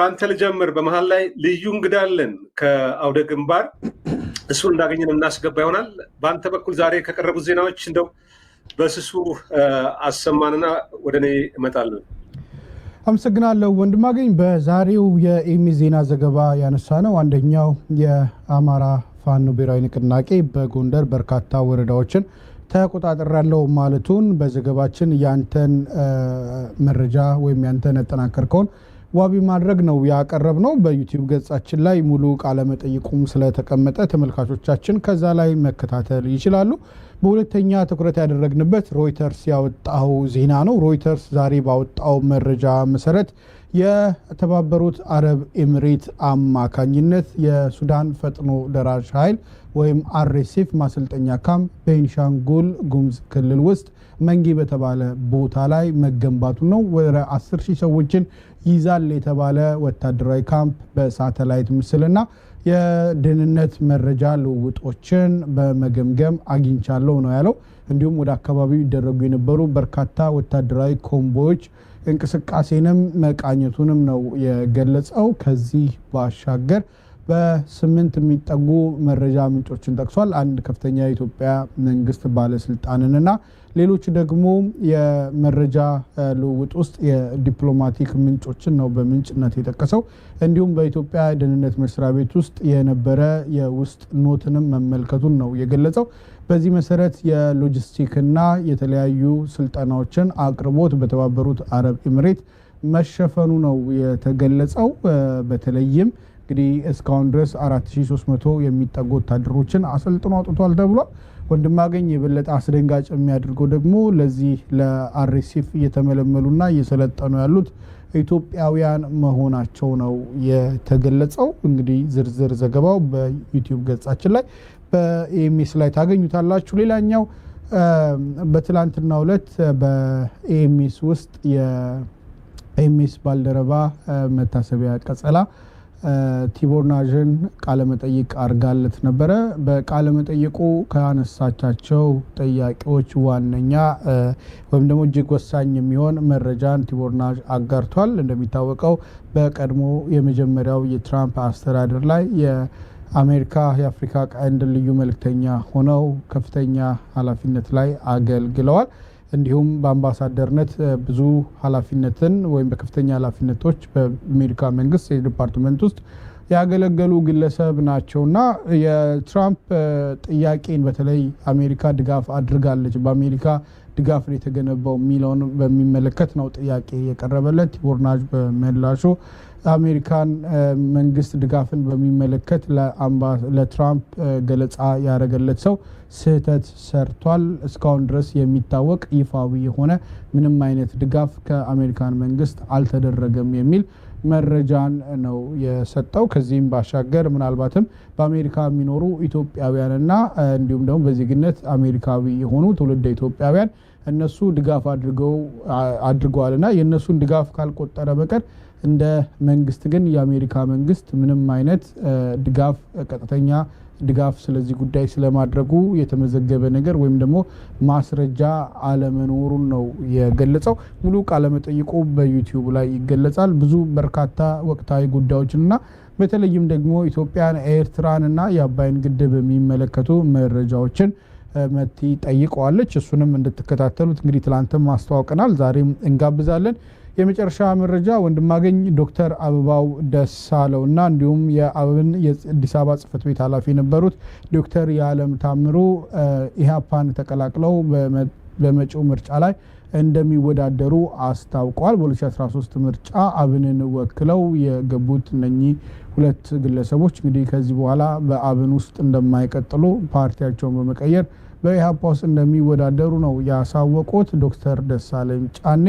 ከአንተ ልጀምር። በመሀል ላይ ልዩ እንግዳ አለን ከአውደ ግንባር፣ እሱን እንዳገኘን እናስገባ ይሆናል። በአንተ በኩል ዛሬ ከቀረቡት ዜናዎች እንደው በስሱ አሰማንና ወደ እኔ እመጣለሁ። አመሰግናለሁ ወንድማገኝ። በዛሬው የኢሚ ዜና ዘገባ ያነሳ ነው አንደኛው የአማራ ፋኖ ብሔራዊ ንቅናቄ በጎንደር በርካታ ወረዳዎችን ተቆጣጥሬያለሁ ማለቱን በዘገባችን ያንተን መረጃ ወይም ያንተን ያጠናከርከውን ዋቢ ማድረግ ነው ያቀረብነው። በዩቲዩብ ገጻችን ላይ ሙሉ ቃለመጠይቁም ስለተቀመጠ ተመልካቾቻችን ከዛ ላይ መከታተል ይችላሉ። በሁለተኛ ትኩረት ያደረግንበት ሮይተርስ ያወጣው ዜና ነው። ሮይተርስ ዛሬ ባወጣው መረጃ መሰረት የተባበሩት አረብ ኤሚሬት አማካኝነት የሱዳን ፈጥኖ ደራሽ ኃይል ወይም አርኤስኤፍ ማሰልጠኛ ካምፕ ቤንሻንጉል ጉሙዝ ክልል ውስጥ መንጌ በተባለ ቦታ ላይ መገንባቱ ነው። ወደ 10 ሺህ ሰዎችን ይዛል የተባለ ወታደራዊ ካምፕ በሳተላይት ምስልና የደህንነት መረጃ ልውውጦችን በመገምገም አግኝቻለሁ ነው ያለው። እንዲሁም ወደ አካባቢው ይደረጉ የነበሩ በርካታ ወታደራዊ ኮምቦዎች እንቅስቃሴንም መቃኘቱንም ነው የገለጸው። ከዚህ ባሻገር በ8 የሚጠጉ መረጃ ምንጮችን ጠቅሷል። አንድ ከፍተኛ የኢትዮጵያ መንግስት ባለስልጣንንና ሌሎች ደግሞ የመረጃ ልውውጥ ውስጥ የዲፕሎማቲክ ምንጮችን ነው በምንጭነት የጠቀሰው። እንዲሁም በኢትዮጵያ ደህንነት መስሪያ ቤት ውስጥ የነበረ የውስጥ ኖትንም መመልከቱን ነው የገለጸው። በዚህ መሰረት የሎጂስቲክና የተለያዩ ስልጠናዎችን አቅርቦት በተባበሩት አረብ ኤሚሬት መሸፈኑ ነው የተገለጸው። በተለይም እንግዲህ እስካሁን ድረስ 4300 የሚጠጉ ወታደሮችን አሰልጥኖ አውጥቷል ተብሏል። ወንድማገኝ የበለጠ አስደንጋጭ የሚያደርገው ደግሞ ለዚህ ለአርኤስኤፍ እየተመለመሉና እየሰለጠኑ ያሉት ኢትዮጵያውያን መሆናቸው ነው የተገለጸው። እንግዲህ ዝርዝር ዘገባው በዩቲዩብ ገጻችን ላይ በኤኤምኤስ ላይ ታገኙታላችሁ። ሌላኛው በትላንትናው ዕለት በኤኤምኤስ ውስጥ የኤኤምኤስ ባልደረባ መታሰቢያ ቀጸላ ቲቦር ናዥን ቃለመጠይቅ አድርጋለት ነበረ። በቃለመጠይቁ ካነሳቻቸው ጥያቄዎች ዋነኛ ወይም ደግሞ እጅግ ወሳኝ የሚሆን መረጃን ቲቦር ናዥ አጋርቷል። እንደሚታወቀው በቀድሞ የመጀመሪያው የትራምፕ አስተዳደር ላይ የአሜሪካ የአፍሪካ ቀንድ ልዩ መልእክተኛ ሆነው ከፍተኛ ኃላፊነት ላይ አገልግለዋል። እንዲሁም በአምባሳደርነት ብዙ ኃላፊነትን ወይም በከፍተኛ ኃላፊነቶች በአሜሪካ መንግስት department ውስጥ ያገለገሉ ግለሰብ ናቸውና የትራምፕ ጥያቄን በተለይ አሜሪካ ድጋፍ አድርጋለች፣ በአሜሪካ ድጋፍ ነው የተገነባው የሚለውን በሚመለከት ነው ጥያቄ የቀረበለት። ቲቦር ናዥ በምላሹ አሜሪካን መንግስት ድጋፍን በሚመለከት ለትራምፕ ገለጻ ያደረገለት ሰው ስህተት ሰርቷል። እስካሁን ድረስ የሚታወቅ ይፋዊ የሆነ ምንም አይነት ድጋፍ ከአሜሪካን መንግስት አልተደረገም የሚል መረጃን ነው የሰጠው። ከዚህም ባሻገር ምናልባትም በአሜሪካ የሚኖሩ ኢትዮጵያውያንና እንዲሁም ደግሞ በዜግነት አሜሪካዊ የሆኑ ትውልደ ኢትዮጵያውያን እነሱ ድጋፍ አድርገዋልና የእነሱን ድጋፍ ካልቆጠረ በቀር እንደ መንግስት ግን የአሜሪካ መንግስት ምንም አይነት ድጋፍ ቀጥተኛ ድጋፍ ስለዚህ ጉዳይ ስለማድረጉ የተመዘገበ ነገር ወይም ደግሞ ማስረጃ አለመኖሩን ነው የገለጸው። ሙሉ ቃለመጠይቁ በዩቲዩብ ላይ ይገለጻል። ብዙ በርካታ ወቅታዊ ጉዳዮችንና በተለይም ደግሞ ኢትዮጵያን፣ ኤርትራንና የአባይን ግድብ የሚመለከቱ መረጃዎችን መቲ ጠይቀዋለች። እሱንም እንድትከታተሉት እንግዲህ ትላንትም አስተዋውቀናል፣ ዛሬም እንጋብዛለን። የመጨረሻ መረጃ ወንድማገኝ ዶክተር አበባው ደሳለው እና እንዲሁም የአብን የአዲስ አበባ ጽህፈት ቤት ኃላፊ የነበሩት ዶክተር የዓለም ታምሩ ኢህአፓን ተቀላቅለው በመጪው ምርጫ ላይ እንደሚወዳደሩ አስታውቀዋል። በ2013 ምርጫ አብንን ወክለው የገቡት እነኚህ ሁለት ግለሰቦች እንግዲህ ከዚህ በኋላ በአብን ውስጥ እንደማይቀጥሉ ፓርቲያቸውን በመቀየር በኢህአፓ ውስጥ እንደሚወዳደሩ ነው ያሳወቁት። ዶክተር ደሳለኝ ጫኔ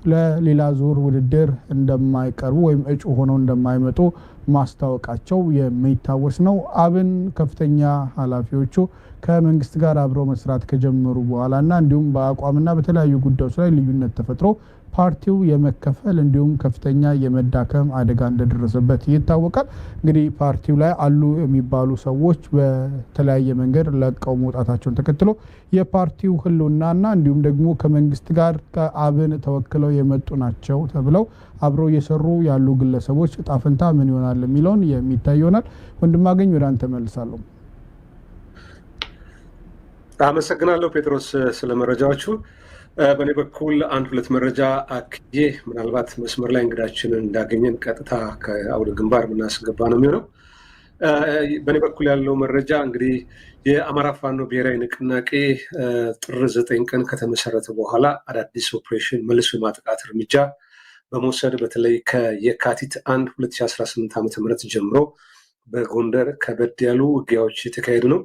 ለሌላ ዙር ውድድር እንደማይቀርቡ ወይም እጩ ሆነው እንደማይመጡ ማስታወቃቸው የሚታወስ ነው። አብን ከፍተኛ ኃላፊዎቹ ከመንግስት ጋር አብረው መስራት ከጀመሩ በኋላና እንዲሁም በአቋምና በተለያዩ ጉዳዮች ላይ ልዩነት ተፈጥሮ ፓርቲው የመከፈል እንዲሁም ከፍተኛ የመዳከም አደጋ እንደደረሰበት ይታወቃል። እንግዲህ ፓርቲው ላይ አሉ የሚባሉ ሰዎች በተለያየ መንገድ ለቀው መውጣታቸውን ተከትሎ የፓርቲው ሕልውናና እንዲሁም ደግሞ ከመንግስት ጋር ከአብን ተወክለው የመጡ ናቸው ተብለው አብረው እየሰሩ ያሉ ግለሰቦች እጣ ፈንታ ምን ይሆናል የሚለውን የሚታይ ይሆናል። ወንድማገኝ ወደ አንተ መልሳለሁ። አመሰግናለሁ ጴጥሮስ ስለ መረጃዎቹ። በእኔ በኩል አንድ ሁለት መረጃ አክዬ ምናልባት መስመር ላይ እንግዳችንን እንዳገኘን ቀጥታ ከአውደ ግንባር የምናስገባ ነው የሚሆነው። በእኔ በኩል ያለው መረጃ እንግዲህ የአማራ ፋኖ ብሔራዊ ንቅናቄ ጥር 9 ቀን ከተመሰረተ በኋላ አዳዲስ ኦፕሬሽን መልሶ የማጥቃት እርምጃ በመውሰድ በተለይ ከየካቲት 1 2018 ዓ.ም ጀምሮ በጎንደር ከበድ ያሉ ውጊያዎች የተካሄዱ ነው።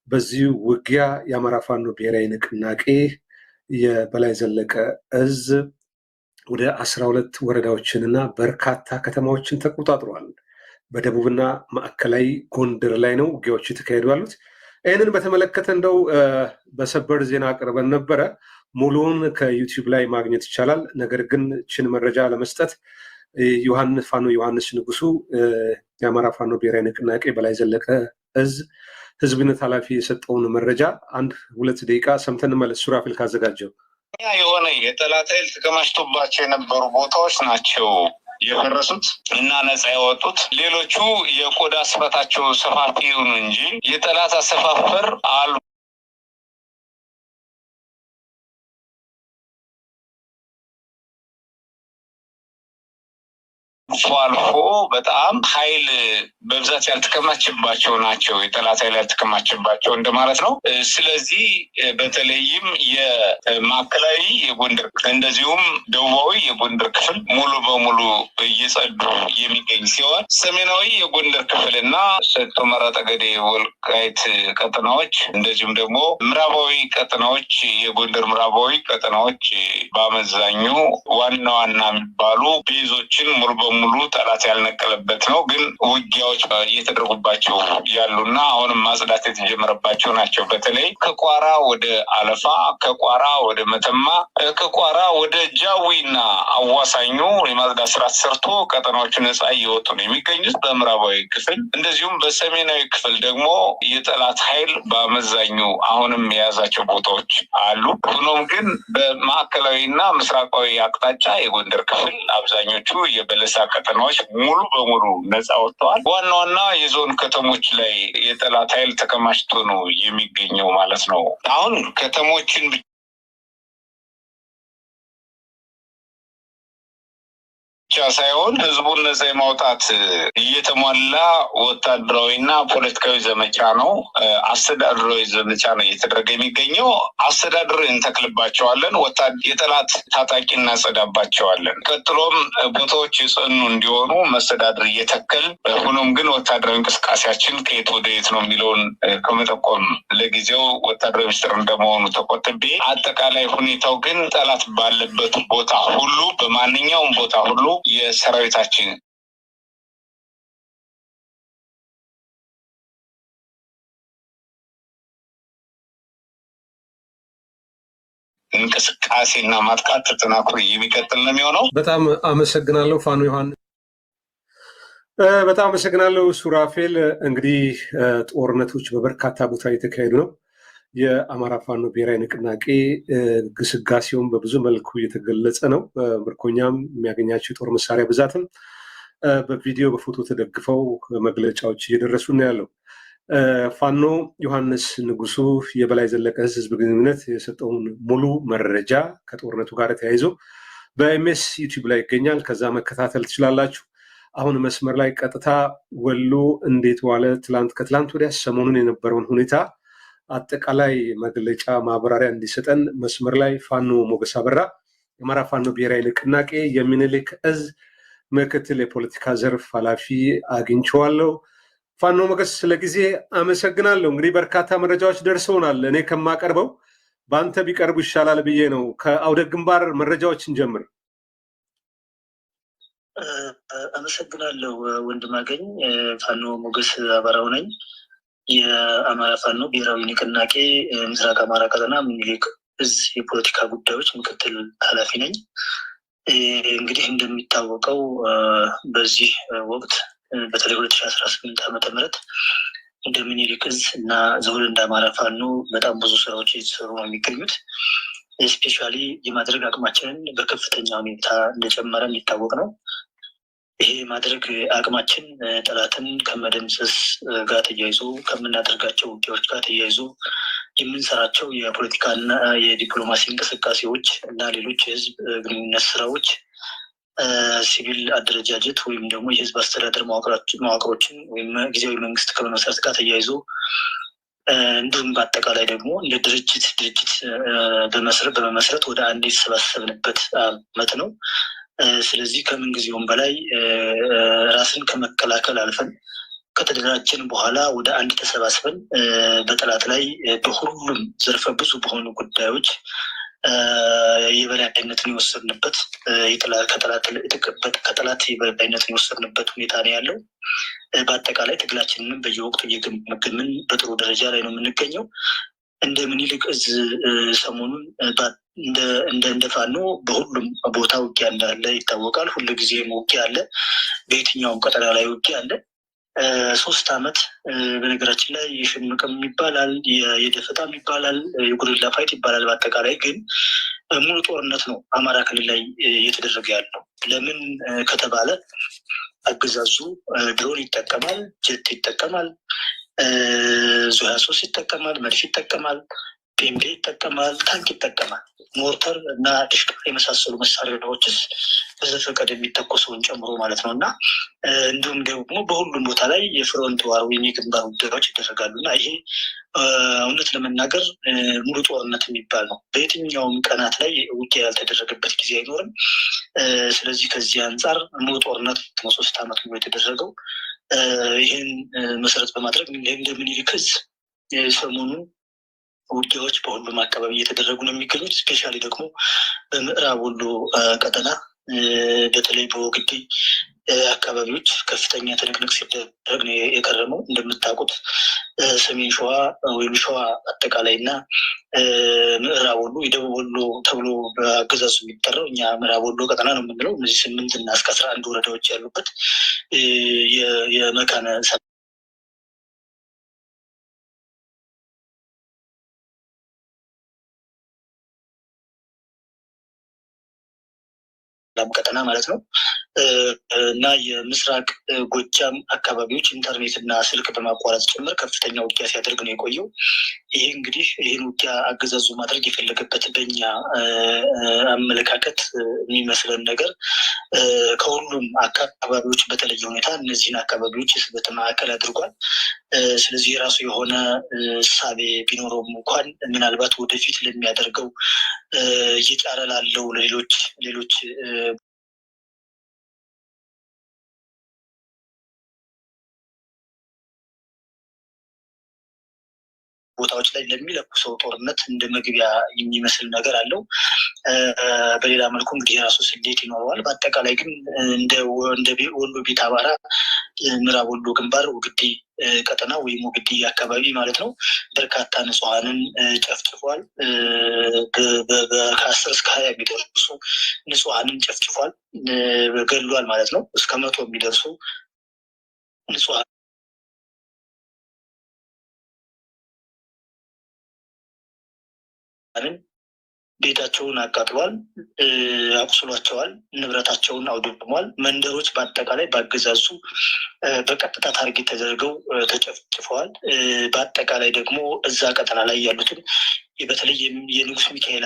በዚህ ውጊያ የአማራ ፋኖ ብሔራዊ ንቅናቄ የበላይ ዘለቀ እዝ ወደ 12 ወረዳዎችን እና በርካታ ከተማዎችን ተቆጣጥሯል። በደቡብና ማዕከላዊ ጎንደር ላይ ነው ውጊያዎች የተካሄዱ ያሉት። ይህንን በተመለከተ እንደው በሰበር ዜና አቅርበን ነበረ። ሙሉውን ከዩቲዩብ ላይ ማግኘት ይቻላል። ነገር ግን ችን መረጃ ለመስጠት ፋኖ ዮሐንስ ንጉሱ የአማራ ፋኖ ብሔራዊ ንቅናቄ በላይ ዘለቀ እዝ ህዝብነት ኃላፊ የሰጠውን መረጃ አንድ ሁለት ደቂቃ ሰምተን እንመለስ። ሱራፌል ካዘጋጀው የሆነ የጠላት ኃይል ተከማችቶባቸው የነበሩ ቦታዎች ናቸው የፈረሱት እና ነፃ የወጡት። ሌሎቹ የቆዳ ስፋታቸው ሰፋፊ ይሁኑ እንጂ የጠላት አሰፋፈር አልፎ አልፎ በጣም ኃይል በብዛት ያልተከማቸባቸው ናቸው። የጠላት ኃይል ያልተከማቸባቸው እንደማለት ነው። ስለዚህ በተለይም የማዕከላዊ የጎንደር እንደዚሁም ደቡባዊ የጎንደር ክፍል ሙሉ በሙሉ እየጸዱ የሚገኝ ሲሆን ሰሜናዊ የጎንደር ክፍል እና ሰቲት ሁመራ ጠገዴ፣ ወልቃይት ቀጠናዎች እንደዚሁም ደግሞ ምዕራባዊ ቀጠናዎች የጎንደር ምዕራባዊ ቀጠናዎች በአመዛኙ ዋና ዋና የሚባሉ ቤዞችን ሙሉ በሙሉ ጠላት ያልነቀለበት ነው። ግን ውጊያዎች እየተደረጉባቸው ያሉና አሁንም ማጽዳት የተጀመረባቸው ናቸው። በተለይ ከቋራ ወደ አለፋ፣ ከቋራ ወደ መተማ፣ ከቋራ ወደ ጃዊና አዋሳኙ የማጽዳት ስራ ተሰርቶ ቀጠናዎቹ ነፃ እየወጡ ነው የሚገኙት በምዕራባዊ ክፍል። እንደዚሁም በሰሜናዊ ክፍል ደግሞ የጠላት ኃይል በአመዛኙ አሁንም የያዛቸው ቦታዎች አሉ። ሆኖም ግን በማዕከላዊና ምስራቃዊ አቅጣጫ የጎንደር ክፍል አብዛኞቹ የበለሳ ቀጠናዎች ሙሉ በሙሉ ነፃ ወጥተዋል። ዋና ዋና የዞን ከተሞች ላይ የጠላት ኃይል ተከማችቶ ነው የሚገኘው ማለት ነው። አሁን ከተሞችን ብቻ ሳይሆን ህዝቡን ነፃ የማውጣት እየተሟላ ወታደራዊና ፖለቲካዊ ዘመቻ ነው፣ አስተዳደራዊ ዘመቻ ነው እየተደረገ የሚገኘው። አስተዳደር እንተክልባቸዋለን፣ የጠላት ታጣቂ እናጸዳባቸዋለን። ቀጥሎም ቦታዎች የጸኑ እንዲሆኑ መስተዳድር እየተከል ሆኖም ግን ወታደራዊ እንቅስቃሴያችን ከየት ወደ የት ነው የሚለውን ከመጠቆም ለጊዜው ወታደራዊ ሚኒስትር እንደመሆኑ ተቆጥቤ፣ አጠቃላይ ሁኔታው ግን ጠላት ባለበት ቦታ ሁሉ በማንኛውም ቦታ ሁሉ የሰራዊታችን እንቅስቃሴና ማጥቃት ተጠናክሮ የሚቀጥል ነው የሚሆነው። በጣም አመሰግናለሁ ፋኖ ዮሐንስ። በጣም አመሰግናለሁ ሱራፌል። እንግዲህ ጦርነቶች በበርካታ ቦታ እየተካሄዱ ነው። የአማራ ፋኖ ብሔራዊ ንቅናቄ ግስጋሴውን በብዙ መልኩ እየተገለጸ ነው። ምርኮኛም የሚያገኛቸው የጦር መሳሪያ ብዛትም በቪዲዮ በፎቶ ተደግፈው መግለጫዎች እየደረሱ ነው ያለው። ፋኖ ዮሐንስ ንጉሱ የበላይ ዘለቀ ህዝብ ግንኙነት የሰጠውን ሙሉ መረጃ ከጦርነቱ ጋር ተያይዞ በኤምኤስ ዩቲዩብ ላይ ይገኛል። ከዛ መከታተል ትችላላችሁ። አሁን መስመር ላይ ቀጥታ ወሎ እንዴት ዋለ፣ ትላንት ከትላንት ወዲያ ሰሞኑን የነበረውን ሁኔታ አጠቃላይ መግለጫ ማብራሪያ እንዲሰጠን መስመር ላይ ፋኖ ሞገስ አበራ የአማራ ፋኖ ብሔራዊ ንቅናቄ የሚኒልክ እዝ ምክትል የፖለቲካ ዘርፍ ኃላፊ አግኝቼዋለሁ። ፋኖ ሞገስ ስለጊዜ አመሰግናለሁ። እንግዲህ በርካታ መረጃዎች ደርሰውናል። እኔ ከማቀርበው በአንተ ቢቀርቡ ይሻላል ብዬ ነው። ከአውደ ግንባር መረጃዎችን ጀምር። አመሰግናለሁ ወንድማገኝ። ፋኖ ሞገስ አበራው ነኝ። የአማራ ፋኖ ብሔራዊ ንቅናቄ ምስራቅ አማራ ቀጠና ምኒልክ እዝ የፖለቲካ ጉዳዮች ምክትል ኃላፊ ነኝ። እንግዲህ እንደሚታወቀው በዚህ ወቅት በተለይ 2018 ዓመተ ምህረት እንደ ምኒልክ እዝ እና ዘውል እንደ አማራ ፋኖ በጣም ብዙ ስራዎች እየተሰሩ ነው የሚገኙት። Specially የማድረግ አቅማችንን በከፍተኛ ሁኔታ እንደጨመረ የሚታወቅ ነው። ይሄ የማድረግ አቅማችን ጠላትን ከመደምሰስ ጋር ተያይዞ፣ ከምናደርጋቸው ውጊያዎች ጋር ተያይዞ፣ የምንሰራቸው የፖለቲካና የዲፕሎማሲ እንቅስቃሴዎች እና ሌሎች የህዝብ ግንኙነት ስራዎች፣ ሲቪል አደረጃጀት ወይም ደግሞ የህዝብ አስተዳደር መዋቅሮችን ወይም ጊዜያዊ መንግስት ከመመስረት ጋር ተያይዞ፣ እንዲሁም በአጠቃላይ ደግሞ እንደ ድርጅት በመመስረት ወደ አንድ የተሰባሰብንበት አመት ነው። ስለዚህ ከምን ጊዜውም በላይ ራስን ከመከላከል አልፈን ከተደራጀን በኋላ ወደ አንድ ተሰባስበን በጠላት ላይ በሁሉም ዘርፈ ብዙ በሆኑ ጉዳዮች የበላይነትን የወሰድንበት፣ ከጠላት የበላይነትን የወሰድንበት ሁኔታ ነው ያለው። በአጠቃላይ ትግላችንንም በየወቅቱ እየገመገምን በጥሩ ደረጃ ላይ ነው የምንገኘው። እንደ ምኒልክ እዝ ሰሞኑን እንደ ፋኖ በሁሉም ቦታ ውጊያ እንዳለ ይታወቃል። ሁልጊዜም ውጊያ አለ። በየትኛውም ቀጠና ላይ ውጊያ አለ። 3 አመት በነገራችን ላይ የሽምቅም ይባላል፣ የደፈጣም ይባላል፣ የ guerrilla fight ይባላል። በአጠቃላይ ግን ሙሉ ጦርነት ነው አማራ ክልል ላይ እየተደረገ ያለው። ለምን ከተባለ አገዛዙ ድሮን ይጠቀማል፣ ጀት ይጠቀማል፣ ዙ 23 ይጠቀማል፣ መድፍ ይጠቀማል፣ ፔምፔ ይጠቀማል፣ ታንክ ይጠቀማል፣ ሞርተር እና ድሽቃ የመሳሰሉ መሳሪያዎችስ በዘፈቀደ የሚተኮሰውን ጨምሮ ማለት ነው። እና እንዲሁም ደግሞ በሁሉም ቦታ ላይ የ front war ወይም የግንባር ውጊያዎች ይደረጋሉ። እና ይሄ እውነት ለመናገር ሙሉ ጦርነት የሚባል ነው። በየትኛውም ቀናት ላይ ውጊያ ያልተደረገበት ጊዜ አይኖርም። ስለዚህ ከዚህ አንጻር ሙሉ ጦርነት ነው 3 ዓመት ሙሉ የተደረገው። ይህን መሰረት በማድረግ እንደ ምኒልክ እዝ ሰሞኑን ውጊያዎች በሁሉም አካባቢ እየተደረጉ ነው የሚገኙት። Specially ደግሞ በምዕራብ ወሎ ቀጠና በተለይ በወግዲ አካባቢዎች ከፍተኛ ትንቅንቅ ሲደረግ ነው የከረመው። እንደምታውቁት ሰሜን ሸዋ ወይም ሸዋ አጠቃላይ እና ምዕራብ ወሎ፣ የደቡብ ወሎ ተብሎ በአገዛዙ የሚጠራው፣ እኛ ምዕራብ ወሎ ቀጠና ነው የምንለው። እነዚህ 8 እና እስከ 11 ወረዳዎች ያሉበት የመካነ ሰላም ቀጠና ማለት ነው እና የምስራቅ ጎጃም አካባቢዎች ኢንተርኔት እና ስልክ በማቋረጥ ጭምር ከፍተኛ ውጊያ ሲያደርግ ነው የቆየው። ይሄ እንግዲህ ይህን ውጊያ አገዛዙ ማድረግ የፈለገበት በኛ አመለካከት የሚመስለን ነገር ከሁሉም አካባቢዎች በተለየ ሁኔታ እነዚህን አካባቢዎች የስበት ማዕከል አድርጓል። ስለዚህ የራሱ የሆነ እሳቤ ቢኖረውም እንኳን ምናልባት ወደፊት ለሚያደርገው እየጫረ ላለው ለሌሎች ሌሎች ቦታዎች ላይ ለሚለኩሰው ጦርነት እንደ መግቢያ የሚመስል ነገር አለው። በሌላ መልኩ እንግዲህ የራሱ ስሌት ይኖረዋል። በአጠቃላይ ግን እንደ ወሎ ቤት አማራ ምዕራብ ወሎ ግንባር ውግዲ ቀጠና ወይም ውግዲ አካባቢ ማለት ነው በርካታ ንጹሐንን ጨፍጭፏል። ከ10 እስከ 20 የሚደርሱ ንጹሐንን ጨፍጭፏል፣ ገሏል ማለት ነው። እስከ 100 የሚደርሱ ንጹሐንን ቤታቸውን አቃጥሏል፣ አቁስሏቸዋል፣ ንብረታቸውን አውድሟል። መንደሮች በአጠቃላይ በአገዛዙ በቀጥታ target ተደርገው ተጨፍጭፈዋል። በአጠቃላይ ደግሞ እዛ ቀጠና ላይ ያሉትን በተለይ የንጉስ ሚካኤል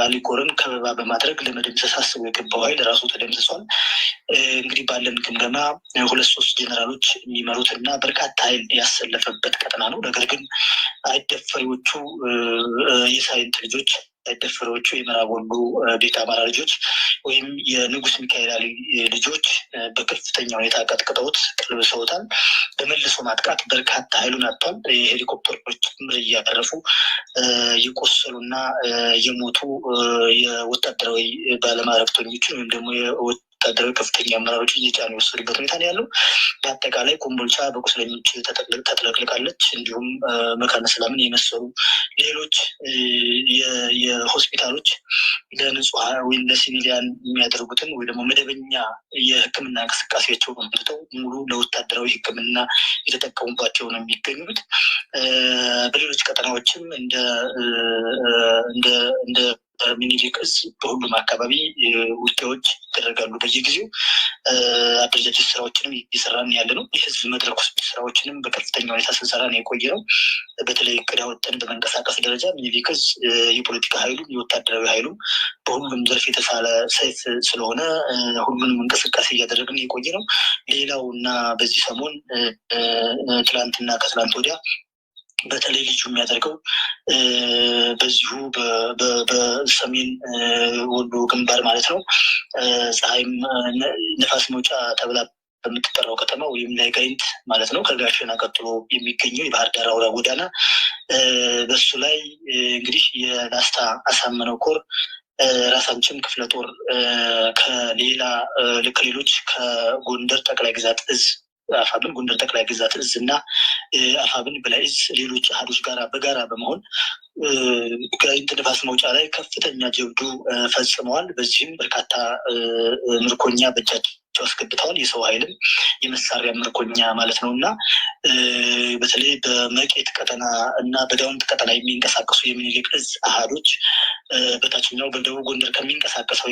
አሊኮርን ከበባ በማድረግ ለመደምሰስ አስቦ የገባው ኃይል ራሱ ተደምስሷል። እንግዲህ ባለን ግምገማ ሁለት ሶስት ጀኔራሎች የሚመሩት እና በርካታ ኃይል ያሰለፈበት ቀጠና ነው። ነገር ግን አይደፈሪዎቹ የሳይንት ልጆች፣ አይደፈሪዎቹ የምዕራብ ወሎ ቤተ አማራ ልጆች ወይም የንጉስ ሚካኤል አሊ ልጆች በከፍተኛ ሁኔታ ቀጥቅጠውት ቀልብሰውታል። በመልሶ ማጥቃት በርካታ ኃይሉን አጥቷል። የሄሊኮፕተሮች ጭምር እያረፉ የቆሰሉና የሞቱ የወታደራዊ ባለማዕረግተኞችን ወይም ደግሞ ወታደራዊ ከፍተኛ አመራሮች እየጫኑ የወሰዱበት ሁኔታ ነው ያለው። በአጠቃላይ ኮምቦልቻ በቁስለኞች ተጥለቅልቃለች። እንዲሁም መካነ ሰላምን የመሰሉ ሌሎች የሆስፒታሎች ለንጹሐን ወይም ለሲቪሊያን የሚያደርጉትን ወይ ደግሞ መደበኛ የሕክምና እንቅስቃሴያቸውን ትተው ሙሉ ለወታደራዊ ሕክምና የተጠቀሙባቸው ነው የሚገኙት። በሌሎች ቀጠናዎችም እንደ እንደ እንደ ሚኒሊክ እዝ በሁሉም አካባቢ ውጊያዎች ይደረጋሉ። በየጊዜው አደረጃጀት ስራዎችንም እየሰራን ያለ ነው። የህዝብ መድረክ ውስጥ ስራዎችንም በከፍተኛ ሁኔታ ስንሰራ ነው የቆየ ነው። በተለይ እቅድ አውጥተን በመንቀሳቀስ ደረጃ ሚኒሊክ እዝ የፖለቲካ ኃይሉም የወታደራዊ ኃይሉም በሁሉም ዘርፍ የተሳለ ሰይፍ ስለሆነ ሁሉንም እንቅስቃሴ እያደረግን የቆየ ነው። ሌላው እና በዚህ ሰሞን ትላንትና ከትላንት ወዲያ በተለይ ልዩ የሚያደርገው በዚሁ በሰሜን ወሎ ግንባር ማለት ነው፣ ፀሐይም ንፋስ መውጫ ተብላ በምትጠራው ከተማ ወይም ላይ ጋይንት ማለት ነው፣ ከጋሸና ቀጥሎ የሚገኘው የባህር ዳር አውራ ጎዳና፣ በሱ ላይ እንግዲህ የላስታ አሳምነው ኮር ራሳንችም ክፍለ ጦር ከሌላ ከሌሎች ከጎንደር ጠቅላይ ግዛት እዝ፣ አፋብን ጎንደር ጠቅላይ ግዛት እዝ እና አፋብን በላይ እዝ ሌሎች አሃዶች ጋራ በጋራ በመሆን ጋይንት ንፋስ መውጫ ላይ ከፍተኛ ጀብዱ ፈጽመዋል። በዚህም በርካታ ምርኮኛ በእጃቸው አስገብተዋል። የሰው ኃይልም የመሳሪያ ምርኮኛ ማለት ነው። እና በተለይ በመቄት ቀጠና እና በዳውንት ቀጠና የሚንቀሳቀሱ የሚኒሊክ እዝ አሃዶች በታችኛው በደቡብ ጎንደር ከሚንቀሳቀሰው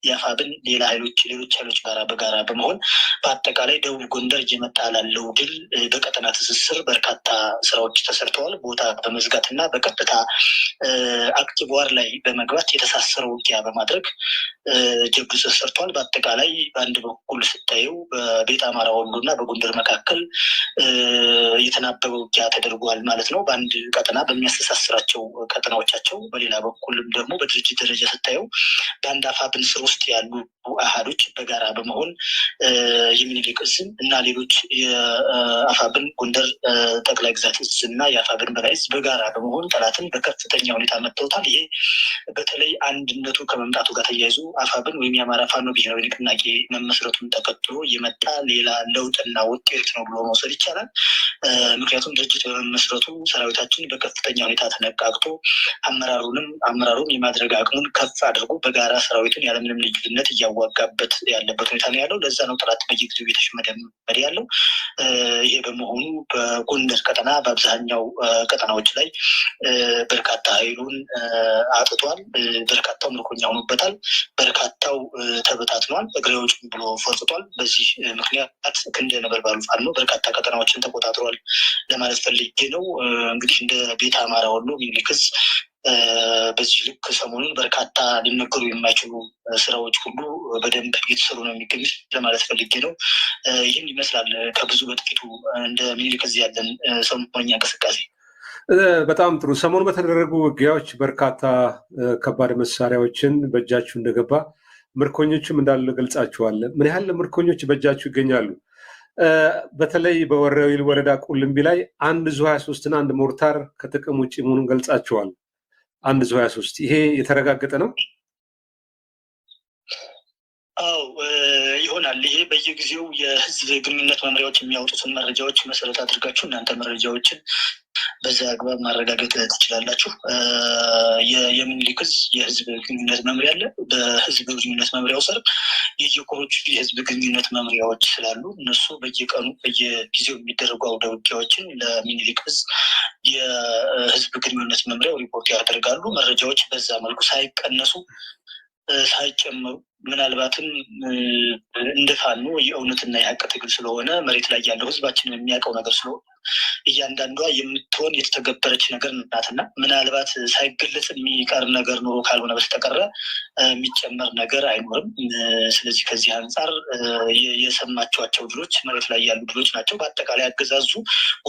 የአፋብን ሌላ ኃይሎች ሌሎች ኃይሎች ጋራ በጋራ በመሆን በአጠቃላይ ደቡብ ጎንደር እየመጣ ላለው ድል በቀጠና ትስስር በርካታ ስራዎች ተሰርተዋል። ቦታ በመዝጋት እና በቀጥታ active war ላይ በመግባት የተሳሰረ ውጊያ በማድረግ ጀብዱ ተሰርተዋል። በአጠቃላይ በአንድ በኩል ስታየው በቤተ አማራ ወሎ እና በጎንደር መካከል የተናበበ ውጊያ ተደርጓል ማለት ነው፣ በአንድ ቀጠና በሚያስተሳስራቸው ቀጠናዎቻቸው። በሌላ በኩልም ደግሞ በድርጅት ደረጃ ስታየው በአንድ አፋብን ስር ውስጥ ያሉ አሃዶች በጋራ በመሆን የሚኒሊክ እዝን እና ሌሎች የአፋብን ጎንደር ጠቅላይ ግዛት እዝ እና የአፋብን በላይ እዝ በጋራ በመሆን ጠላትን በከፍተኛ ሁኔታ መጥተውታል። ይሄ በተለይ አንድነቱ ከመምጣቱ ጋር ተያይዞ አፋብን ወይም የአማራ ፋኖ ብሔራዊ ንቅናቄ መመስረቱን ተከትሎ የመጣ ሌላ ለውጥና ውጤት ነው ብሎ መውሰድ ይቻላል። ምክንያቱም ድርጅት በመመስረቱ ሰራዊታችን በከፍተኛ ሁኔታ ተነቃቅቶ አመራሩንም አመራሩን የማድረግ አቅሙን ከፍ አድርጎ በጋራ ሰራዊቱን ያለምንም ልዩነት እያዋጋበት ያለበት ሁኔታ ነው ያለው። ለዛ ነው ጠላት በየጊዜው እየተሽመደመደ ያለው። ይሄ በመሆኑ በጎንደር ቀጠና በአብዛኛው ቀጠናዎች ላይ በርካታ ኃይሉን አጥቷል። በርካታው ምርኮኛ ሆኖበታል። በርካታው ተበታትኗል። እግሬ አውጪኝ ብሎ ፈርጥጧል። በዚህ ምክንያት ክንደ ነበልባሉ ፋኖ በርካታ ቀጠናዎችን ተቆጣጥሯል ለማለት ፈልጌ ነው። እንግዲህ እንደ ቤተ አማራ ወሎ ሚኒሊክ እዝ በዚህ ልክ ሰሞኑን በርካታ ሊነገሩ የማይችሉ ስራዎች ሁሉ በደንብ እየተሰሩ ነው የሚገኙት ለማለት ፈልጌ ነው። ይህን ይመስላል ከብዙ በጥቂቱ እንደ ሚኒሊክ እዝ ያለን ሰሞነኛ እንቅስቃሴ። በጣም ጥሩ። ሰሞኑ በተደረጉ ውጊያዎች በርካታ ከባድ መሳሪያዎችን በእጃችሁ እንደገባ፣ ምርኮኞችም እንዳሉ ገልጻችኋል። ምን ያህል ምርኮኞች በእጃችሁ ይገኛሉ? በተለይ በወረኢሉ ወረዳ ቁልምቢ ላይ አንድ ዙ 23 እና አንድ ሞርታር ከጥቅም ውጭ መሆኑን ገልጻችኋል። አንድ ዙ 23፣ ይሄ የተረጋገጠ ነው? አው ይሆናል። ይሄ በየጊዜው የህዝብ ግንኙነት መምሪያዎች የሚያወጡትን መረጃዎች መሰረት አድርጋችሁ እናንተ መረጃዎችን በዛ አግባብ ማረጋገጥ ትችላላችሁ። የሚኒሊክ እዝ የህዝብ ግንኙነት መምሪያ አለ። በህዝብ ግንኙነት መምሪያው ስር የየኮሮቹ የህዝብ ግንኙነት መምሪያዎች ስላሉ እነሱ በየቀኑ በየጊዜው የሚደረጉ አውደ ውጊያዎችን ለሚኒሊክ እዝ የህዝብ ግንኙነት መምሪያው ሪፖርት ያደርጋሉ። መረጃዎች በዛ መልኩ ሳይቀነሱ ሳይጨመሩ፣ ምናልባትም እንደ ፋኖ የእውነትና የሀቅ ትግል ስለሆነ፣ መሬት ላይ ያለው ህዝባችንን የሚያውቀው ነገር ስለሆነ፣ እያንዳንዷ የምትሆን የተተገበረች ነገር ናትና ምናልባት ሳይገለጽ የሚቀር ነገር ኖሮ ካልሆነ በስተቀረ የሚጨመር ነገር አይኖርም። ስለዚህ ከዚህ አንጻር የሰማችኋቸው ድሎች መሬት ላይ ያሉ ድሎች ናቸው። በአጠቃላይ አገዛዙ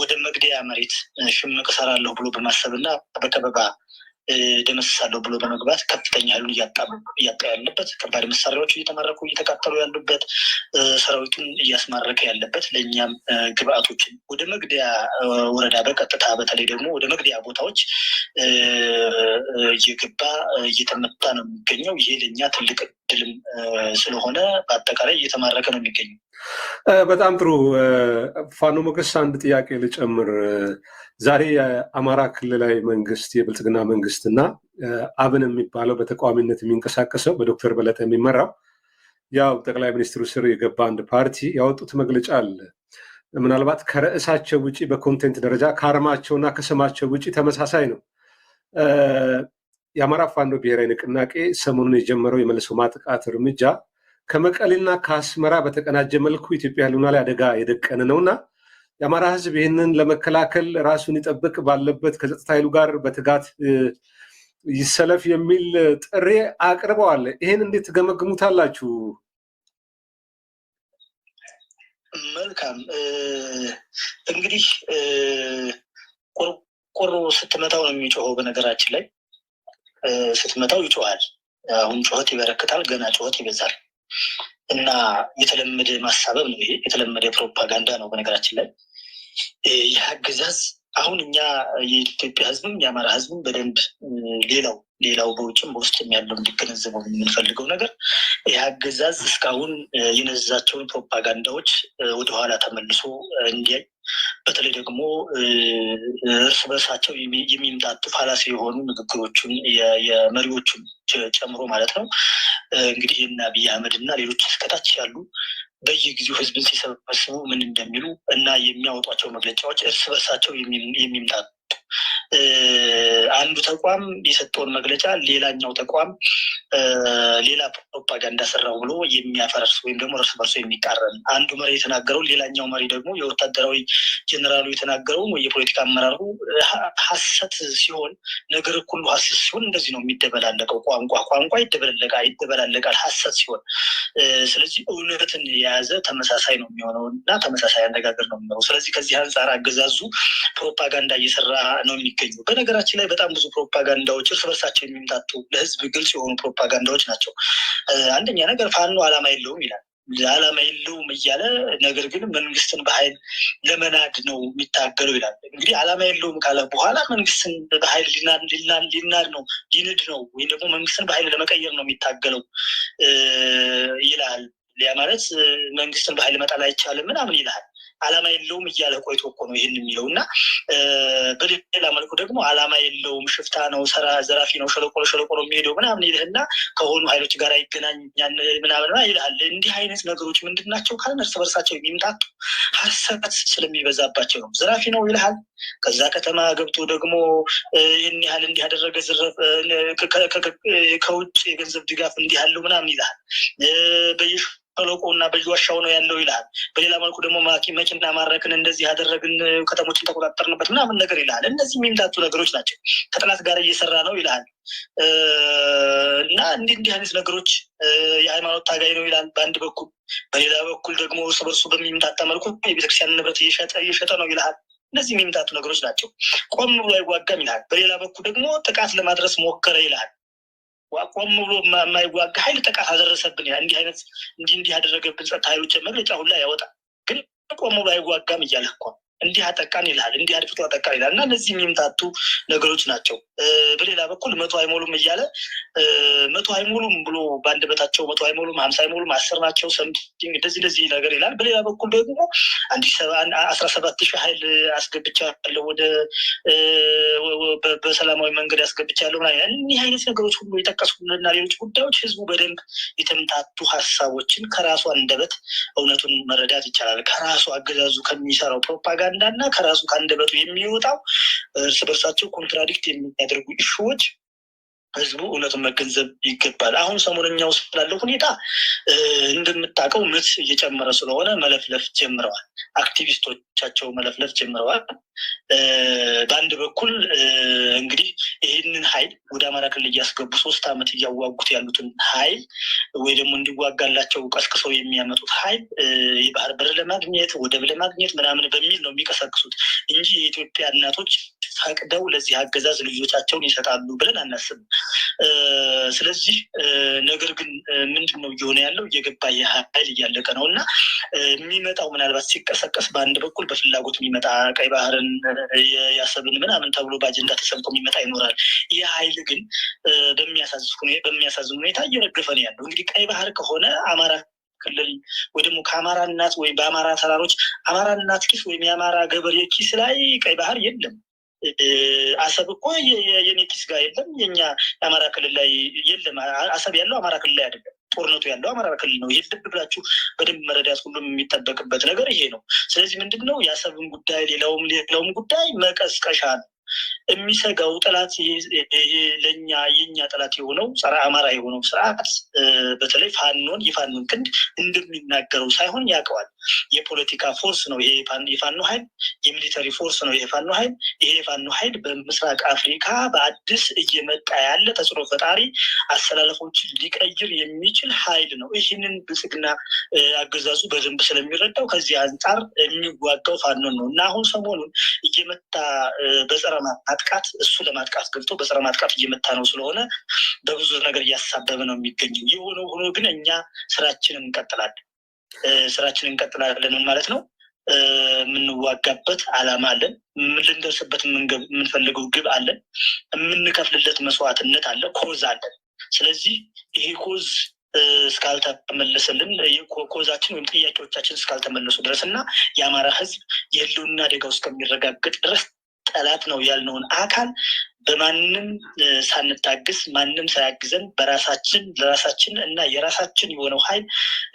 ወደ መግደያ መሬት ሽምቅ እሰራለሁ ብሎ በማሰብና በከበባ ደመስሳለሁ ብሎ በመግባት ከፍተኛ ኃይሉን እያጣ ያለበት፣ ከባድ መሳሪያዎች እየተማረኩ እየተቃጠሉ ያሉበት፣ ሰራዊቱን እያስማረከ ያለበት፣ ለእኛም ግብአቶችን ወደ መግደያ ወረዳ በቀጥታ በተለይ ደግሞ ወደ መግደያ ቦታዎች እየገባ እየተመታ ነው የሚገኘው። ይሄ ለእኛ ትልቅ እድልም ስለሆነ በአጠቃላይ እየተማረከ ነው የሚገኘው። በጣም ጥሩ ፋኖ ሞገስ፣ አንድ ጥያቄ ልጨምር። ዛሬ የአማራ ክልላዊ መንግስት የብልጽግና መንግስትና አብን የሚባለው በተቃዋሚነት የሚንቀሳቀሰው በዶክተር በለጠ የሚመራው ያው ጠቅላይ ሚኒስትሩ ስር የገባ አንድ ፓርቲ ያወጡት መግለጫ አለ። ምናልባት ከርዕሳቸው ውጪ በ content ደረጃ ከአርማቸውና ከስማቸው ውጪ ተመሳሳይ ነው። የአማራ ፋኖ ብሔራዊ ንቅናቄ ሰሞኑን የጀመረው የመልሶ ማጥቃት እርምጃ ከመቀሌና ከአስመራ በተቀናጀ መልኩ ኢትዮጵያ ሕልውና ላይ አደጋ የደቀነ ነውና የአማራ ሕዝብ ይህንን ለመከላከል ራሱን ይጠብቅ፣ ባለበት ከጸጥታ ኃይሉ ጋር በትጋት ይሰለፍ የሚል ጥሪ አቅርበዋል። ይህን እንዴት ትገመግሙታላችሁ? መልካም እንግዲህ ቆርቆሮ ስትመታው ነው የሚጮኸው። በነገራችን ላይ ስትመታው ይጮሃል። አሁን ጩኸት ይበረክታል፣ ገና ጩኸት ይበዛል። እና የተለመደ ማሳበብ ነው ይሄ፣ የተለመደ ፕሮፓጋንዳ ነው። በነገራችን ላይ ይህ አገዛዝ አሁን እኛ የኢትዮጵያ ሕዝብም የአማራ ሕዝብም በደንብ ሌላው በውጭም በውስጥም ያለው እንዲገነዘበው የምንፈልገው ነገር ይህ አገዛዝ እስካሁን የነዛቸውን ፕሮፓጋንዳዎች ወደኋላ ተመልሶ እንዲያይ፣ በተለይ ደግሞ እርስ በርሳቸው የሚምጣጡ fallacy የሆኑ ንግግሮቹን የመሪዎቹን ጨምሮ ማለት ነው፣ እንግዲህ የእነ አብይ አህመድ እና ሌሎች እስከታች ያሉ በየጊዜው ህዝብን ሲሰበስቡ ምን እንደሚሉ እና የሚያወጧቸው መግለጫዎች እርስ በርሳቸው የሚምጣጡ፣ አንዱ ተቋም የሰጠውን መግለጫ ሌላኛው ተቋም ሌላ ፕሮፓጋንዳ ሰራው ብሎ የሚያፈርስ ወይም ደግሞ እርስ በርሶ የሚቃረን፣ አንዱ መሪ የተናገረውን ሌላኛው መሪ ደግሞ የወታደራዊ ጀኔራሉ የተናገረውን ወይ የፖለቲካ አመራሩ ሀሰት ሲሆን፣ ነገር ሁሉ ሀሰት ሲሆን እንደዚህ ነው የሚደበላለቀው። ቋንቋ ይደበላለቃል ሀሰት ሲሆን። ስለዚህ እውነትን የያዘ ተመሳሳይ ነው የሚሆነው እና ተመሳሳይ አነጋገር ነው የሚሆነው። ስለዚህ ከዚህ አንጻር አገዛዙ ፕሮፓጋንዳ እየሰራ ነው የሚገኙ። በነገራችን ላይ በጣም ብዙ ፕሮፓጋንዳዎች እርስ በርሳቸው የሚምታቱ ለህዝብ ግልጽ የሆኑ ፕሮፓጋንዳዎች ናቸው። አንደኛ ነገር ፋኖ ዓላማ የለውም ይላል። ዓላማ የለውም እያለ ነገር ግን መንግስትን በኃይል ለመናድ ነው የሚታገለው ይላል። እንግዲህ ዓላማ የለውም ካለ በኋላ መንግስትን በኃይል ሊናድ ነው፣ ሊንድ ነው ወይም ደግሞ መንግስትን በኃይል ለመቀየር ነው የሚታገለው ይላል። ያ ማለት መንግስትን በኃይል መጣል አይቻልም ምናምን ይልሃል። ዓላማ የለውም እያለ ቆይቶ እኮ ነው ይህን የሚለው። እና በሌላ መልኩ ደግሞ ዓላማ የለውም፣ ሽፍታ ነው፣ ዘራፊ ነው፣ ሸለቆ ሸለቆ ነው የሚሄደው ምናምን ይልህና ከሆኑ ኃይሎች ጋር ይገናኛል ምናምን ይልሃል። እንዲህ አይነት ነገሮች ምንድን ናቸው ካልን እርስ በርሳቸው የሚምታቱ ሀሰት ስለሚበዛባቸው ነው። ዘራፊ ነው ይልሃል። ከዛ ከተማ ገብቶ ደግሞ ይህን ያህል እንዲህ ያደረገ፣ ከውጭ የገንዘብ ድጋፍ እንዲህ ያለው ምናምን ይልሃል። በየሸለቆ እና በየዋሻው ነው ያለው ይልሃል። በሌላ መልኩ ደግሞ መኪና ማረክን፣ እንደዚህ ያደረግን፣ ከተሞችን ተቆጣጠርንበት ምናምን ነገር ይልሃል። እነዚህ የሚምታቱ ነገሮች ናቸው። ከጠላት ጋር እየሰራ ነው ይልሃል። እና እንዲህ እንዲህ አይነት ነገሮች፣ የሃይማኖት ታጋይ ነው ይላል በአንድ በኩል፣ በሌላ በኩል ደግሞ እርስ በርሱ በሚምታታ መልኩ የቤተክርስቲያን ንብረት እየሸጠ ነው ይልሃል። እነዚህ የሚምታቱ ነገሮች ናቸው። ቆም ብሎ አይዋጋም ይልሃል። በሌላ በኩል ደግሞ ጥቃት ለማድረስ ሞከረ ይልሃል። ቆም ብሎ የማይዋጋ ኃይል ጥቃት አደረሰብን፣ እንዲህ አይነት እንዲህ እንዲህ ያደረገብን ጸጥታ ኃይሎች መግለጫ ሁላ ያወጣል። ግን ቆም ብሎ አይዋጋም እያለህ እኮ እንዲህ አጠቃን ይልሃል፣ እንዲህ አድፍቶ አጠቃን ይልሃል። እና እነዚህ የሚምታቱ ነገሮች ናቸው። በሌላ በኩል 100 አይሞሉም እያለ፣ 100 አይሞሉም ብሎ በአንደበታቸው 100 አይሞሉም፣ 50 አይሞሉም፣ 10 ናቸው something እንደዚህ እንደዚህ ነገር ይላል። በሌላ በኩል ደግሞ 17,000 ኃይል አስገብቻለሁ፣ ወደ በሰላማዊ መንገድ አስገብቻለሁ ምናምን። እኒህ አይነት ነገሮች ሁሉ የጠቀስኩልና ሌሎች ጉዳዮች ህዝቡ በደንብ የተምታቱ ሀሳቦችን ከራሱ አንደበት እውነቱን መረዳት ይቻላል። ከራሱ አገዛዙ ከሚሰራው ፕሮፓጋንዳ እና ከራሱ ከአንደበቱ የሚወጣው እርስ በርሳቸው contradict የሚያደርጉ issue ዎች ህዝቡ እውነቱን መገንዘብ ይገባል። አሁን ሰሞነኛው ስላለው ሁኔታ እንደምታውቀው ምት እየጨመረ ስለሆነ መለፍለፍ ጀምረዋል። አክቲቪስቶቻቸው መለፍለፍ ጀምረዋል። በአንድ በኩል እንግዲህ ይህንን ኃይል ወደ አማራ ክልል እያስገቡ 3 ዓመት እያዋጉት ያሉትን ኃይል ወይ ደግሞ እንዲዋጋላቸው ቀስቅሰው የሚያመጡት ኃይል የባህር በር ለማግኘት፣ ወደብ ለማግኘት ምናምን በሚል ነው የሚቀሰቅሱት እንጂ የኢትዮጵያ እናቶች ፈቅደው ለዚህ አገዛዝ ልጆቻቸውን ይሰጣሉ ብለን አናስብም። ስለዚህ ነገር ግን ምንድን ነው እየሆነ ያለው? እየገባ የሀይል እያለቀ ነው። እና የሚመጣው ምናልባት ሲቀሰቀስ በአንድ በኩል በፍላጎት የሚመጣ፣ ቀይ ባህርን ያሰብን ምናምን ተብሎ በአጀንዳ ተሰብቆ የሚመጣ ይኖራል። ይህ ሀይል ግን በሚያሳዝን ሁኔታ እየረገፈ ነው ያለው። እንግዲህ ቀይ ባህር ከሆነ አማራ ክልል ወይ ደግሞ ከአማራ እናት ወይም በአማራ ተራሮች አማራ እናት ኪስ ወይም የአማራ ገበሬ ኪስ ላይ ቀይ ባህር የለም። አሰብ እኮ የኔ ኪስ ጋር የለም፣ የኛ የአማራ ክልል ላይ የለም። አሰብ ያለው አማራ ክልል ላይ አይደለም። ጦርነቱ ያለው አማራ ክልል ነው። ይህ ልብ ብላችሁ በደንብ መረዳት ሁሉም የሚጠበቅበት ነገር ይሄ ነው። ስለዚህ ምንድን ነው፣ የአሰብን ጉዳይ ሌላውም ሌላውም ጉዳይ መቀስቀሻ ነው። የሚሰጋው ጠላት ለኛ የኛ ጠላት የሆነው፣ ጸረ አማራ የሆነው ስርዓት በተለይ ፋኖን፣ የፋኖን ክንድ እንደሚናገረው ሳይሆን ያውቀዋል። የፖለቲካ force ነው ይሄ የፋኖ ኃይል፣ የ military force ነው ይሄ የፋኖ ኃይል። ይሄ የፋኖ ኃይል በምስራቅ አፍሪካ በአዲስ እየመጣ ያለ ተጽዕኖ ፈጣሪ፣ አሰላለፎችን ሊቀይር የሚችል ኃይል ነው። ይህንን ብልጽግና አገዛዙ በደንብ ስለሚረዳው ከዚህ አንጻር የሚዋጋው ፋኖን ነው። እና አሁን ሰሞኑን እየመታ በጸረ ማጥቃት፣ እሱ ለማጥቃት ገብቶ በጸረ ማጥቃት እየመታ ነው ስለሆነ በብዙ ነገር እያሳበበ ነው የሚገኘው። የሆነ ሆኖ ግን እኛ ስራችንን እንቀጥላለን። ስራችንን እንቀጥላለን ማለት ነው። የምንዋጋበት አላማ አለን። ልንደርስበት የምንፈልገው ግብ አለን። የምንከፍልለት መስዋዕትነት አለ፣ cause አለን። ስለዚህ ይሄ cause እስካልተመለሰልን፣ cause ኣችን ወይም ጥያቄዎቻችን እስካልተመለሱ ድረስ እና የአማራ ሕዝብ የህልውና አደጋው እስከሚረጋገጥ ድረስ ጠላት ነው ያልነውን አካል በማንም ሳንታግስ፣ ማንም ሳያግዘን በራሳችን፣ ለራሳችን እና የራሳችን የሆነው ኃይል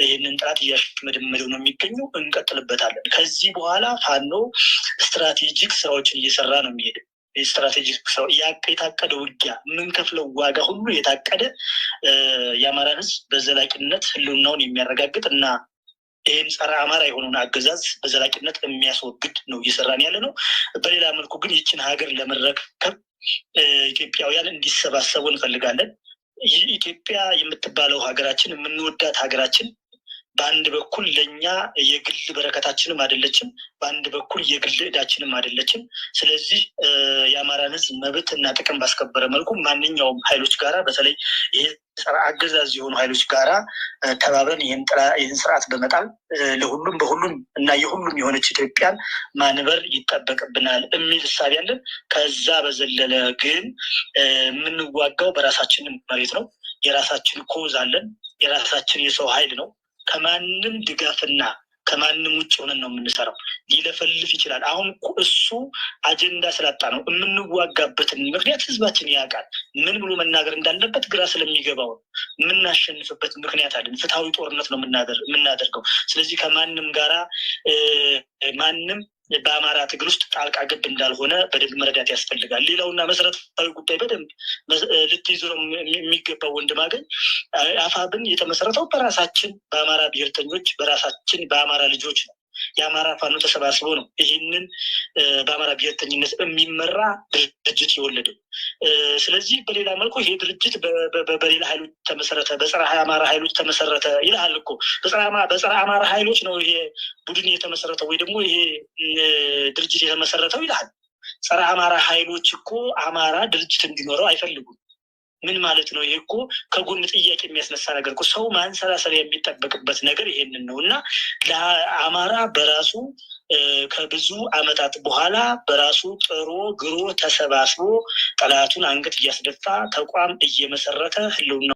ይህንን ጠላት እያሽመደመደው ነው የሚገኘው። እንቀጥልበታለን። ከዚህ በኋላ ፋኖ strategic ስራዎችን እየሰራ ነው የሚሄደው። የ strategic ስራው የታቀደ ውጊያ፣ የምንከፍለው ዋጋ ሁሉ የታቀደ፣ የአማራን ህዝብ በዘላቂነት ህልውናውን የሚያረጋግጥ እና ይህን ጸረ አማራ የሆነውን አገዛዝ በዘላቂነት የሚያስወግድ ነው እየሰራን ያለ ነው። በሌላ መልኩ ግን ይችን ሀገር ለመረከብ ኢትዮጵያውያን እንዲሰባሰቡ እንፈልጋለን። ይህ ኢትዮጵያ የምትባለው ሀገራችን፣ የምንወዳት ሀገራችን፣ በአንድ በኩል ለእኛ የግል በረከታችንም አይደለችም፣ በአንድ በኩል የግል ዕዳችንም አይደለችም። ስለዚህ የአማራን ህዝብ መብት እና ጥቅም ባስከበረ መልኩ ማንኛውም ኃይሎች ጋራ፣ በተለይ ይሄ ጸረ አገዛዝ የሆኑ ኃይሎች ጋራ ተባብረን ይህን ስርዓት በመጣል ለሁሉም፣ በሁሉም እና የሁሉም የሆነች ኢትዮጵያን ማንበር ይጠበቅብናል የሚል እሳቤ አለን። ከዛ በዘለለ ግን የምንዋጋው በራሳችን መሬት ነው። የራሳችን cause አለን። የራሳችን የሰው ኃይል ነው። ከማንም ድጋፍና ከማንም ውጭ ሆነን ነው የምንሰራው። ሊለፈልፍ ይችላል። አሁን እሱ አጀንዳ ስላጣ ነው። የምንዋጋበትን ምክንያት ህዝባችን ያውቃል። ምን ብሎ መናገር እንዳለበት ግራ ስለሚገባው ነው። የምናሸንፍበት ምክንያት አለን። ፍትሐዊ ጦርነት ነው የምናደርገው። ስለዚህ ከማንም ጋራ ማንም በአማራ ትግል ውስጥ ጣልቃ ገብ እንዳልሆነ በደንብ መረዳት ያስፈልጋል። ሌላውና መሰረታዊ ጉዳይ በደንብ ልትይዞ የሚገባው፣ ወንድማገኝ፣ አፋብን የተመሰረተው በራሳችን በአማራ ብሔርተኞች፣ በራሳችን በአማራ ልጆች ነው። የአማራ ፋኖ ተሰባስቦ ነው ይህንን በአማራ ብሔርተኝነት የሚመራ ድርጅት የወለደው። ስለዚህ በሌላ መልኩ ይሄ ድርጅት በሌላ ኃይሎች ተመሰረተ፣ በጸረ አማራ ኃይሎች ተመሰረተ ይልሃል እኮ። በጸረ አማራ ኃይሎች ነው ይሄ ቡድን የተመሰረተው ወይ ደግሞ ይሄ ድርጅት የተመሰረተው ይልሃል። ጸረ አማራ ኃይሎች እኮ አማራ ድርጅት እንዲኖረው አይፈልጉም። ምን ማለት ነው? ይሄ እኮ ከጎን ጥያቄ የሚያስነሳ ነገር እኮ፣ ሰው ማንሰላሰል የሚጠበቅበት ነገር ይሄንን ነው። እና ለአማራ በራሱ ከብዙ ዓመታት በኋላ በራሱ ጥሮ ግሮ ተሰባስቦ ጠላቱን አንገት እያስደፋ ተቋም እየመሰረተ ህልውና